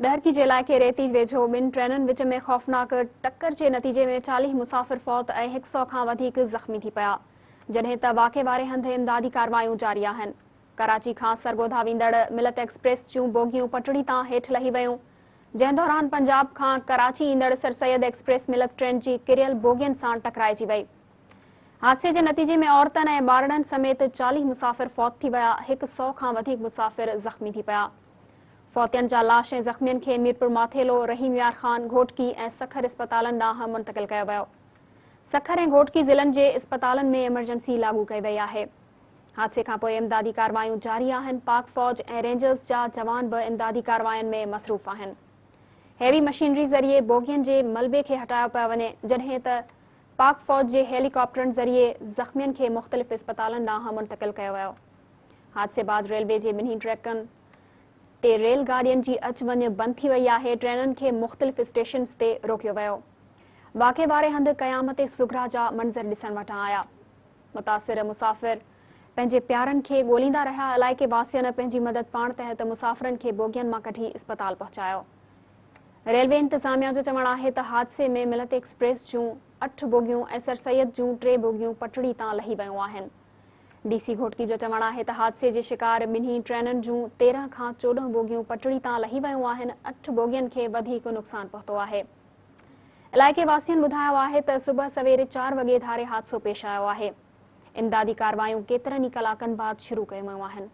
ڏهرڪي جي علائقي ريتي ويجهو ٻن ٽرينن وچ ۾ خوفناڪ ٽڪر جي نتيجي ۾ 40 مسافر فوت ۽ هڪ سئو کان وڌيڪ زخمي ٿي پيا، جڏهن ته واقعي واري هنڌ امدادي ڪارروايون جاري آهن. ڪراچي کان سرگوڌا ويندڙ ملت ايڪسپريس جون بوگيون پٽڙي تان هيٺ لهي ويون، جنهن دوران پنجاب کان ڪراچي ايندڙ سر سيد ايڪسپريس ملت ٽرين جي ڪريل بوگين سان ٽڪرائجي وئي. حادثي جي نتيجي ۾ عورتن ۽ ٻارڙن سميت 40 مسافر فوت ٿي ويا، هڪ سئو کان وڌيڪ مسافر زخمي ٿي پيا. فوتين جا لاش ۽ زخمين کي ميرپورماٿيلو، رحيم يار خان، گهوٽڪي ۽ سکر اسپتالن ڏانهن منتقل ڪيو ويو. سکر ۽ گهوٽڪي ضلعن جي اسپتالن ۾ ايمرجنسي لاڳو ڪئي وئي آهي. حادثي کانپوء امدادي ڪارروايون جاري آهن، پاڪ فوج ۽ رينجرز جا جوان به امدادي ڪاررواين ۾ مصروف آهن. هيوي مشينري ذريعي بوگين جي ملبي کي هٽايو پيو وڃي، جڏهن ته پاڪ فوج جي هيلي ڪاپٽرن ذريعي زخمين کي مختلف اسپتالن ڏانهن منتقل ڪيو ويو. حادثي بعد ريلوي جي ٻنهي ٽريڪن تي ريل گاڏين جي اچ وڃ بند ٿي وئي آهي، ٽرينن کي مختلف اسٽيشنز تي روڪيو ويو. واقعي واري هنڌ قيامت صغريٰ جا منظر ڏسڻ وٽان آيا. متاثر مسافر پنهنجي پيارن کي ڳوليندا رهيا، علائقي واسين پنهنجي مدد پاڻ تحت مسافرن کي بوگين مان ڪڍي اسپتال پهچايو. ريلوي انتظاميا جو چوڻ آهي ته حادثي ۾ ملت ايڪسپريس جون اٺ بوگيون ۽ سر سيد جون ٽي بوگيون پٽڙي تان لهي ويون آهن. ڊي سي گهوٽڪي جو چوڻ آهي ته حادثي جي شڪار ٻنهي ٽرينن جون 13 کان 14 بوگيون پٽڙي تان لهي ويون آهن، اٺ بوگين کي وڌيڪ نقصان پهتو آهي. علائقي واسين ٻڌايو آهي ته صبح سويري چار وڳي ڌاري حادثو پيش آيو آهي. امدادي ڪارروايون ڪيترن ئي ڪلاڪن بعد شروع ڪيون ويون آهن.